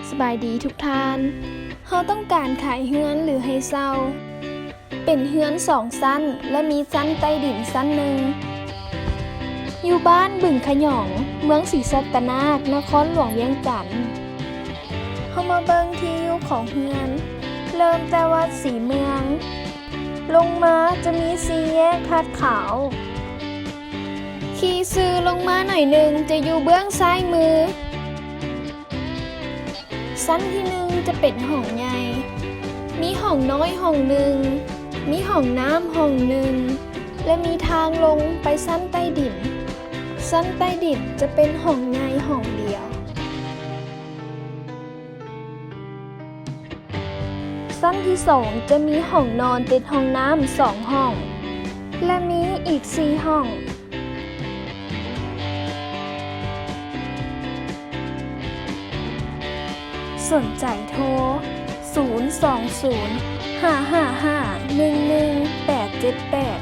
ສະບາຍດີທຸກທ່ານ. ເຮົາຕ້ອງການຂາຍເຮືອນ ຫຼື ໃຫ້ເຊົ່າ. ເປັນເຮືອນສອງຊັ້ນ ແລະ ມີຊັ້ນໃຕ້ດິນຊັ້ນໜຶ່ງ. ຢູ່ບ້ານບຶງຂະຫຍອງ, ເມືອງສີສັດຕະນາກ, ນະຄອນຫຼວງວຽງຈັນ. ເຮົາມາເບິ່ງທີ່ຢູ່ຂອງເຮືອນ. ເລີ່ມແຕ່ວັດສີເມືອງ. ລົງມາຈະມີສີ່ແຍກທາດຂາວ. ຂີ່ຊື່ລົງມາໜ້ອຍໜຶ່ງຈະຢູ່ເບື້ອງຊ້າຍມື. ຊັ້ນທີໜຶ່ງຈະເປັນຫ້ອງໃຫຍ່, ມີຫ້ອງນ້ອຍຫ້ອງໜຶ່ງ, ມີຫ້ອງນ້ຳຫ້ອງໜຶ່ງ ແລະ ມີທາງລົງໄປຊັ້ນໃຕ້ດິນ. ຊັ້ນໃຕ້ດິນຈະເປັນຫ້ອງໃຫຍ່ຫ້ອງດຽວ. ຊັ້ນທີສອງຈະມີຫ້ອງນອນຕິດຫ້ອງນ້ຳສອງຫ້ອງ ແລະ ມີອີກສີ່ຫ້ອງ. ສົນໃຈໂທ ສູນສອງສູນ ຫ້າຫ້າຫ້າ ໜຶ່ງໜຶ່ງ ແປດເຈັດແປດ.